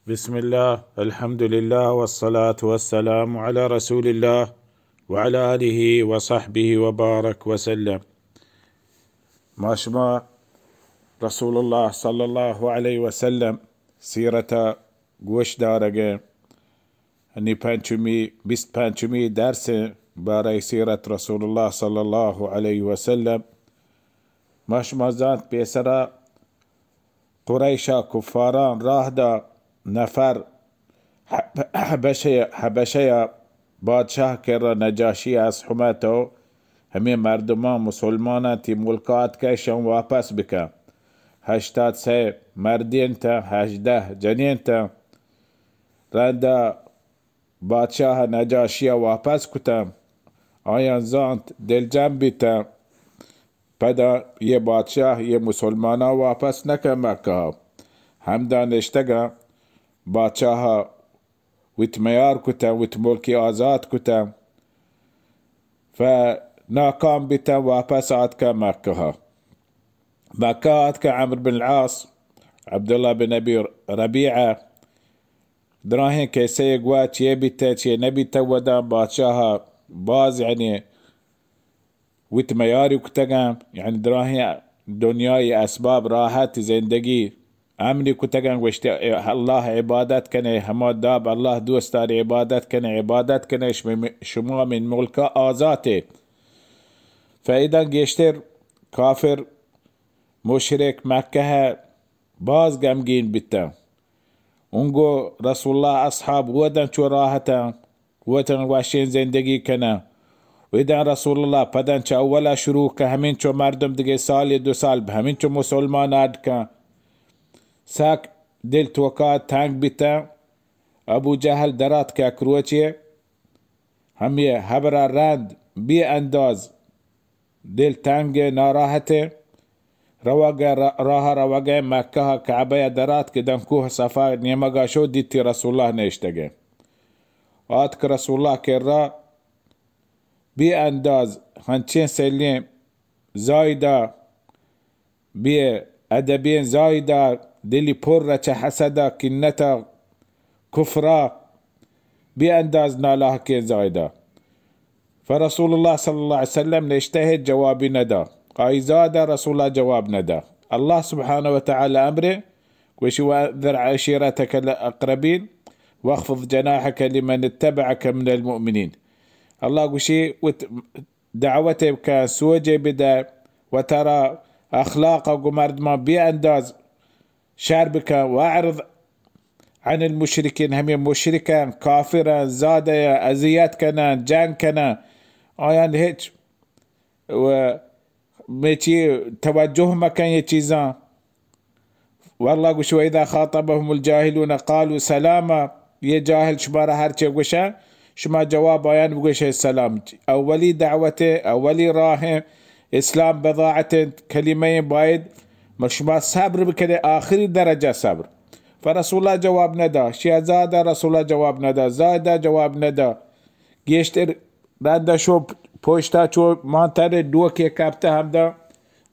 بسم الله، الحمد لله، والصلاة والسلام على رسول الله، وعلى آله وصحبه وبارك وسلم. ما شما رسول الله صلى الله عليه وسلم سیرت گوش دارگیں. نی پنچمی، بیست پنچمی درس بارہ سیرت رسول الله صلى الله عليه وسلم. ما شما زانت پیسرا قریشا کفاراں راہ دا نفر حب-، حبشہ، حبشہ بادشاہ کرا نجاشی اصحمہ تو ہمیں مردمان مسلماناں تی ملکات کشن واپس بکن. ہشتاد سے مردین تا، ہژدہ جنین تا. رندا بادشاہ نجاشی ء واپس کتاں. آیاں زانت دلجم بیتاں. پدا یہ بادشاہ یہ مسلماناں واپس نہ کن مکہ ء. ہمدا نشتگاں. بادشاہ ء وت میار کتاں، وت ملکی آزاد کتاں. ف ناکام بیتاں، واپس آتکاں مکہ ء. مکہ آتکاں عمرو بن العاص، عبداللہ بن ابی ربیعہ، دراہیں کیسے گوا چیے بیتہ، چیے نہ بیتہ، ودا بادشاہ باز یعنی وت میاری کتگاں، یعنی دراہیں دنیای اسباب راحت زندگی امنی کتگاں، گوشتے اللہ عبادت کنے، ہما داب اللہ دوست داری عبادت کنے، عبادت کنے، شما، شما من ملکا آزاتے. فیداں گیشتر کافر مشرک مکہ باز غمگین بیتاں. انگو رسول اللہ اصحاب ودن چو راحتاں، وتن وشین زندگی کناں. و اداں رسول اللہ پدن چہ اولا شروع کن، ہمینچو مردم دگہ سال دو سال بہ ہمینچو مسلمان اڈ کن. سک دل توکا تنگ بیتاں. ابو جہل درات کہ اکروچے ہمے ہبرا رند بے انداز دل تنگ ء ناراحت ء روگ ء را-، راہ ء روگ ء مکہ ء کعبہ ء درات کہ داں کوہ صفا نیمگ ء شو دیتی رسول اللہ نشتگ ء. آتک رسول اللہ کرا بے انداز ہنچیں سلیں زاہدہ بے ادبیں زاہدہ دلی پر ء چہ حسد ء کنت ء کفر ء بے انداز نالاحقیں زاہدہ. فرسول اللہ صلی اللہ علیہ وسلم نشتہ ہچ جوابی ندا. آئی زاد ء رسول اللہ جواب ندا. اللہ سبحانہ و تعالی امرے گوشی: وانذر عشیرتک الاقربین واخفض جناحک لمن اتبعک من المؤمنین. اللہ گوشی وت دعوت بکن، سوجے بدہ، وترا اخلاق گو مردمان بے انداز شر بکن، واعرض عن المشرکین، ہمے مشرکان، کافران، زادہ اذیت کنن، جنگ کنن، آیان ہچ و مچی توجہ مکن یہ چیزاں. واللہ گوشی: واذا خاطبهم الجاهلون قالوا سلاما. یہ جاہل شمارا ہر چے گوشن، شما جواب آیان بگوشے سلام. اولی دعوت، اولی راہ، اسلام بضاعت، کلمہ باید ما شما صبر بکنے، آخری درجہ صبر. فرسول اللہ جواب ندا، شیعہ زادہ رسول اللہ جواب ندا، زادہ جواب ندا. گیشتر رندا شو پشتا چو مان تر ڈوکے کپتہ ہمدا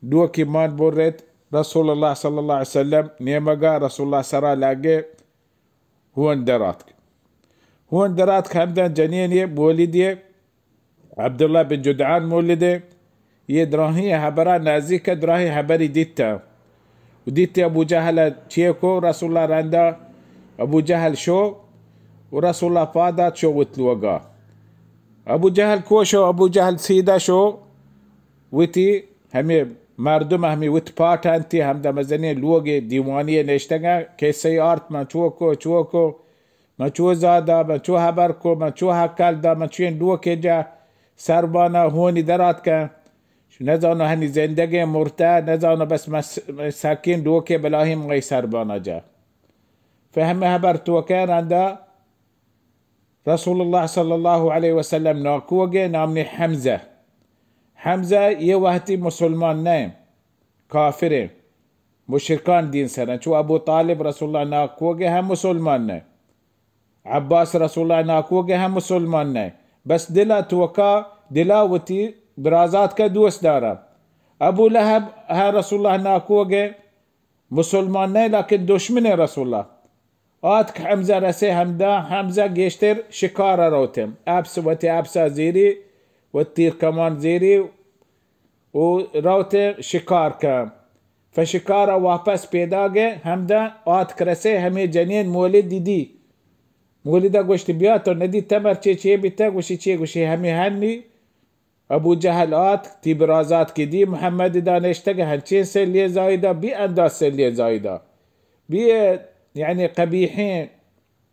ڈوکی مان برت رسول اللہ صلی اللہ علیہ وسلم نیمگا، رسول اللہ سرا لگے ہون دراتک. ہون دراتک ہمدا جنین یہ مولد یہ عبداللہ بن جدعان مولد یہ دراہیں حبرا نزدیک دراہیں حبری دیتا. و دیتی ابو جہل چیکو رسول اللہ رندا ابو جہل شو و رسول اللہ پادات شو وت لوگا. ابو جہل کو شو؟ ابو جہل سیدھا شو وتی ہمے مردم ہمے وت پاٹ انتی ہمدا مزنیں لوگے دیوانی نشتگا کسے آرت من چوکو چوکو من چو زادا، من چو حبر کو، من چو حقل دا، من چوین ڈوکے جا سربانا ہونی درات کن. نزانو ہنی زندگیں مرتہ، نزانو بس مس-، سکین ڈوکے بلاہیم غی سربانا جا. فہم حبر توکہ رندا رسول اللہ صلی اللہ علیہ وسلم ناکوگے نامنی حمزہ. حمزہ یہ وحدی مسلمان نہ، کافریں، مشرکان دین سرن. چو ابو طالب رسول اللہ ناکوگے ہم مسلمان نہ. عباس رسول اللہ ناکوگے ہم مسلمان نہ، بس دلا توکا، دلا وتی برازات کا دوست دارا. ابو لہب ہاں رسول اللہ ناکوگے مسلمان نہ، لیکن دشمن رسول اللہ. آتک حمزہ رسے ہمدا، حمزہ گیشتر شکارا روتیں۔ اپس وتی اپسا زیری و تیر کمان زیری و روتیں شکار کن۔ فشکارا واپس پیداگے ہمدا آتک رسے ہمے جنین مولدی دی۔ مولدا گوشتی، بیا تو ندی تمر چے چے بیتا؟ گوشی، چے؟ گوشی، ہمے ہنی ابو جہل آتک، تی برازات کہ دی محمد دانشتگ، ہنچیں سلی زائدہ، بی انداز سلی زائدہ، بی، یعنی، قبیحیں،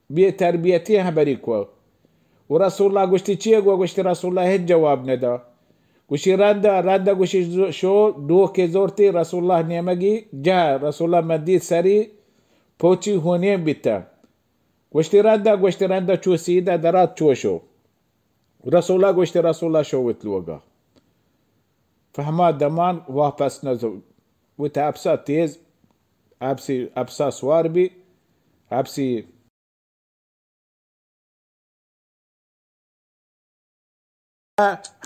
بی تربیتی ہبری کو۔ و رسول اللہ گوشتی، چیے گو؟ گوشتی، رسول اللہ ہچ جواب ندا۔ گوشی، رندا، رندا گوشی، ز-، شو، ڈوکے زورتی، رسول اللہ نیمگی جہ، رسول اللہ مدی سری پوچی ہونی بیتا۔ گوشتی، رندا، گوشتی، رندا چو سیدہ درات چو شو۔ رسول اللہ گوشتی، رسول اللہ شو وت لوگا۔ فہما دمان واپس نزو۔ وت اپسا تیز، اپسی، اپسا سوار بی، اپسی۔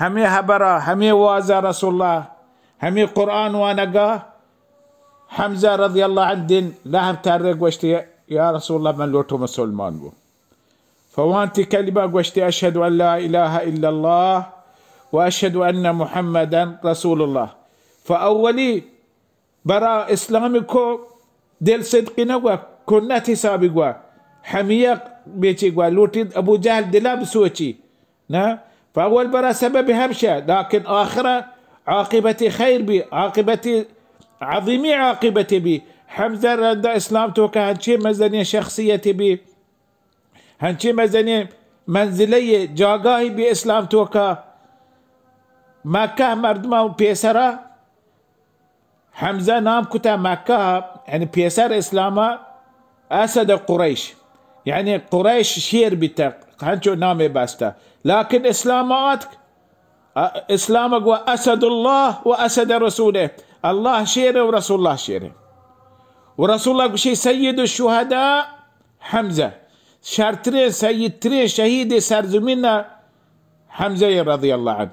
ہمے ہبرا، ہمے وازا رسول اللہ، ہمے قرآن وانگا حمزہ رضی اللہ عنہ دین لہم ترے گوشتی، یا رسول اللہ، من لوٹو مسلمان بو۔ فوانتی کلمہ گوشتی، اشہد ان لا الہ الا اللہ و اشہد ان محمدا رسول اللہ۔ فاولی برا اسلام کو دل صدقی نہ گوا، کنت حسابی گوا، حمیق بیچی گوا، لوٹی ابو جہل دلا بسوچی۔ نہ؟ فاول برا سبب ہمشہ، لیکن آخرہ عاقبت خیر بی، عاقبت عظیمی عاقبت بی۔ حمزہ رندا اسلام توکا ہنچیں مزنیں شخصیت بی، ہنچیں مزنیں منزلہ جاگاہی بی اسلام توکا۔ مکہ مردمان پیسرا حمزہ نام کتا مکہ، یعنی پیسر اسلام اسد قریش، یعنی قریش شیر بیتا، ہنچو نام بستا۔ لیکن اسلام آتک، اسلام گو اسد اللہ و اسد رسولہ، اللہ شیر و رسول اللہ شیر۔ و رسول اللہ گوشی، سید الشہداء حمزہ، شرترین، سیدترین شہید سرزمین حمزہ رضی اللہ عنہ۔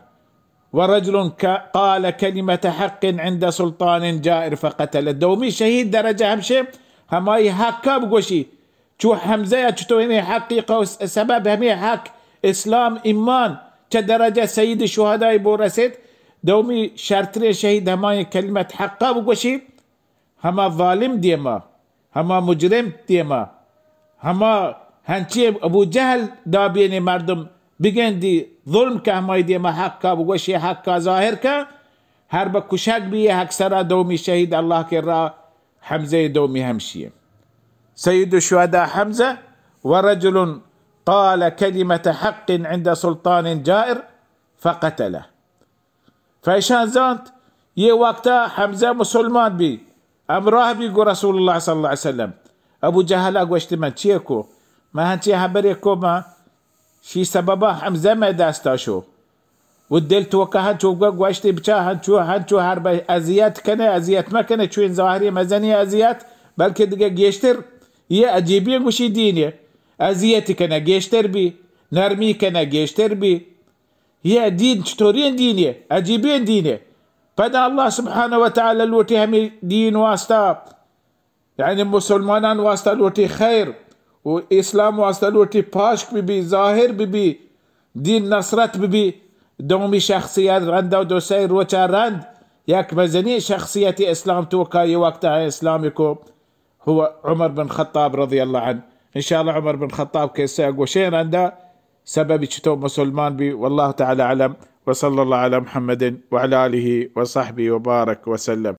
ورجل ک-، قال کلمة حق عند سلطان جائر فقتله۔ دومی شہید درجہ ہمشہ، ہمائی حقا بگوشی۔ چو حمزہ یا چطور ہمیں حقی قوس سبب ہمیں حق، اسلام، ایمان، چہ درجہ سید شہدائی بو رسید۔ دومی شرترین شہید ہمائی کلمت حقا بگوشی۔ ہما ظالم دیما، ہما مجرم دیما، ہما ہنچیں ابو جہل دابینے مردم بگندی ظلم کہ ہمائی دیما حقا بگوشی، حقا ظاہر کن، ہر بہ کشگ بی حق سرا۔ دومی شہید اللہ کے راہ حمزہ دومی ہمشی۔ سید الشہداء حمزہ ورجل قال کلمة حق عند سلطان جائر فقتله۔ فیشان زانت، یہ وقتا حمزہ مسلمان بی، ہمراہ بی گو رسول اللہ صلی اللہ علیہ وسلم۔ ابو جہلا گوشت، من چیے کو؟ من ہنچیں حبرے کو، من شی سببا حمزہ مئے دستا شو۔ و دل توکا ہنچو گو-، گوشت، بچا ہنچو، ہنچو ہر بہ اذیت کنے، اذیت مکنے، چوین ظاہری مزنی اذیت، بلکہ دگہ گیشتر، یہ عجیبی گوشی دین یہ، اذیت کنے گیشتر بی، نرمی کنے گیشتر بی۔ یہ دین چطورین دین ہے؟ عجیبین دین ہے۔ پدا اللہ سبحانہ و تعالی لوٹی ہمیں دین واسطہ، یعنی مسلمانان واسطہ لوٹی خیر و اسلام واسطہ لوٹی Pashak Bibi, Zahir Bibi, Deen Nusrat Bibi. دومی شخصیت رند و دو سہ روچا رند یک مزنی شخصیت اسلام توکا یہ وقت ہے اسلام کو۔ هو عمر بن خطاب رضی اللہ عنہ۔ انشاءاللہ عمر بن خطاب قصہ گوشیں رندا سبب چطور مسلمان بی۔ واللہ تعالی اعلم۔ وصلی اللہ علی محمد وعلی آلہ وصحبہ وبارک وسلم۔